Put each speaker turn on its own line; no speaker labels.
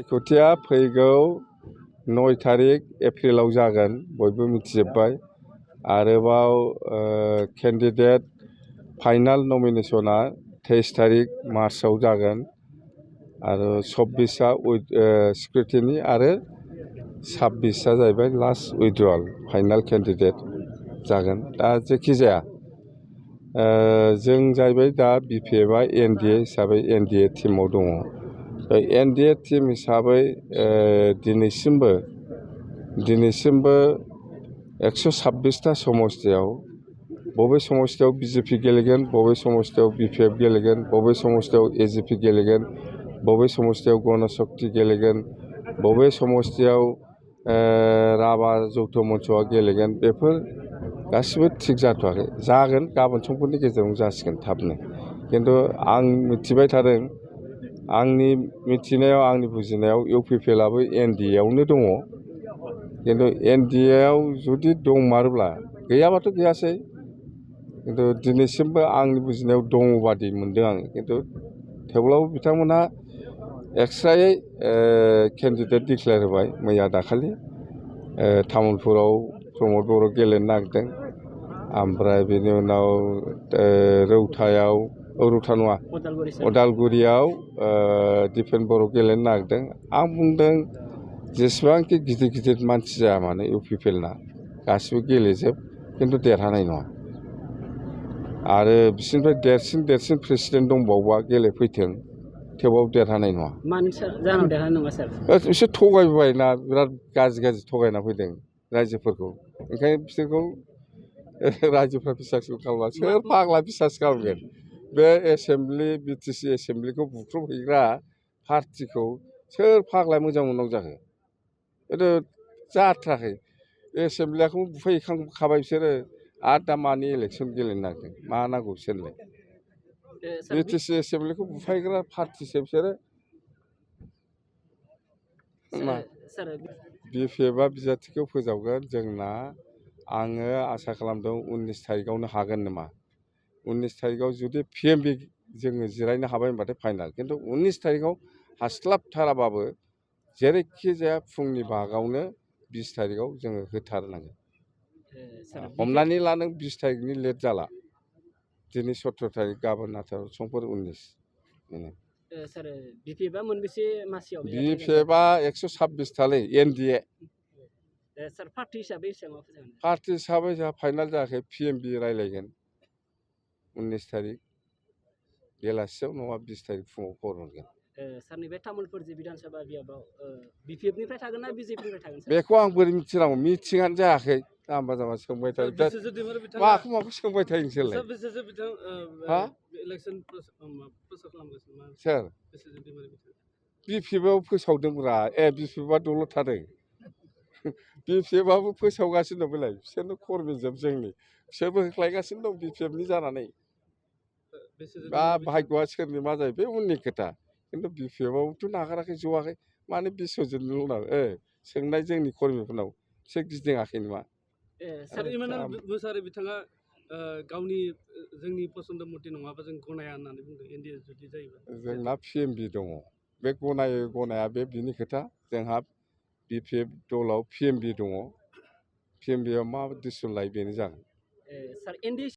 सायख'थिया फैगौ 9 तारिख एप्रिलाव जागोन बयबो मिथिजोब्बाय। आरोबाव केन्डिडेट फाइनाल नमिनेसना 23 तारिख मार्चआव जागोन आरो 24आ स्क्रुटिनि आरो 26आ जाहैबाय लास्ट उइड्रल फाइनाल केन्डिडेट जागोन। दा जेखि जाया जों जाहैबाय दा बिपिएफआ एनडिए हिसाबै एनडिए टिमाव दङ। एनडिए टिम हिसाबै दिनैसिमबो 126टा समस्तियाव बबे समस्तियाव बिजेपि गेलेगोन, बबे समस्तियाव बिपिएफ गेलेगोन, बबे समस्तियाव एजिपि गेलेगोन, बबे समस्तियाव गणशक्ति गेलेगोन, बबे समस्तियाव राभा जौथ मन्चआ गेलेगोन, बेफोर गासिबो थिग जाथ'वाखै। जागोन, गाबोन समफोरनि गेजेरावनो जासिगोन थाबनो। खिन्थु आं मिथिबाय थादों, आंनि मिथिनायाव आंनि बुजिनायाव इउपिपिएलआबो एनडिएआवनो दङ। खिन्थु एनडिएआव जुदि दंमारोब्ला, गैयाबाथ' गैयासै, खिन्थु दिनैसिमबो आंनि बुजिनायाव दङ बादि मोनदों आङो। खिन्थु थेवब्लाबो बिथांमोनहा एक्सट्रायै केन्डिडेट डिक्लेयार होबाय मैया दाखालि। तामुलपुराव प्रमद बर' गेलेनो नागिरदों, ओमफ्राय बेनि उनाव रौतायाव रौता नङा उदालगुरियाव दिपेन बर' गेलेनो नागिरदों। आं बुंदों जेसेबांखि गिदिर गिदिर मानसि जाया मानो इउपिपिएलना गासिबो गेलेजोब, खिन्थु देरहानाय नङा। आरो बिसोरनिफ्राय देरसिन प्रेसिडेन्ट दंबावोबा गेलेफैथों, थेवबाबो देरहानाय नङा।
मानो जाहोनाव देरहानाय नङा सार?
बिसोर थगायबायना, बिराद गाज्रि थगायना फैदों रायजोफोरखौ। ओंखायनो बिसोरखौ रायजोफ्रा बिसास खालामा। सोर फाग्ला बिसास खालामगोन? बे एसेमब्लि बिटिसि एसेमब्लिखौ बुख्रुबहैग्रा पार्टिखौ सोर फाग्ला मोजां मोननांगौ जाखो? खिन्थु जाथाराखै। एसेमब्लिखौ बुफायहैखांखाबाय बिसोरो, आरो दा मानि इलेक्सन गेलेनो नागिरदों? मा नांगौ बिसोरलाय? बिटिसि एसेमब्लिखौ बुफायग्रा पार्टिसो बिसोरो। बिपिएफआ बिजाथिखौ फोजावगोन जोंना। आङो आसा खालामदों 19 तारिखआवनो हागोन नामा। 19 तारिखआव जुदि पिएमबि जोङो जिरायनो हाबाय होनबाथाय फाइनाल। खिन्थु 19 तारिखआव हास्लाबथाराबाबो जेरैखि जाया फुंनि भागआवनो 20 तारिखआव जोङो होथारनांगोन। हमनानै ला नों 20 तारिखनि लेट जाला, दिनै 17 तारिख, गाबोन 18, समफोर 19।
सार बिपिएफआ मोनबेसे मासियाव?
बिपिएफआ 126 थालै एनडिए।
सार पार्टि हिसाबै
पार्टि हिसाबै जोंहा फाइनाल जायाखै। पिएमबि रायलायगोन 19 तारिख बेलासियाव, नङा 20 तारिख फुङाव खबर हरगोन।
सारनि बे तामुलपुर जि बिधान सभा बियाबाव बिपिएफनिफ्राय थागोन ना बिजेपिनिफ्राय थागोन?
बेखौ आं बोरै मिथिनांगौ? मिथिङानो जायाखै। जाम्बा जाम्बा सोंबाय थायो। माखौ सोंबाय थायो नोंसोरलाय? सोर? बिपिएफआव फोसावदोंब्रा। बिपिएफआ दलद थादों। बिपिएफआबो फोसावगासिनो दं। बेलाय बिसोरनो कर्मिजोब जोंनि, बिसोरबो होख्लायगासिनो दं बिपिएफनि जानानै। दा भाग्यआ सोरनि मा जायो बे उननि खोथा। खिन्थु बिपिएफआवथ' नागाराखै, जवाखै। मानो बिस्वजितल' नाङो? सोंनाय जोंनि कर्मिफोरनाव, बिसोर गिदिङाखै नामा?
सार इमानुएल मोसाहारि बिथाङा गावनि जोंनि पसन्द मथे नङाबा जों गनाया होननानै बुंदों एनडिए जुदि जायोबा।
जोंना पिएमबि दङ। बे गनाया बे बिनि खोथा। जोंहा बिपिएफ दलाव पिएमबि दङ। पिएमबिआव मा डिसिसन लायो बेनो जागोन।
सार एनडिए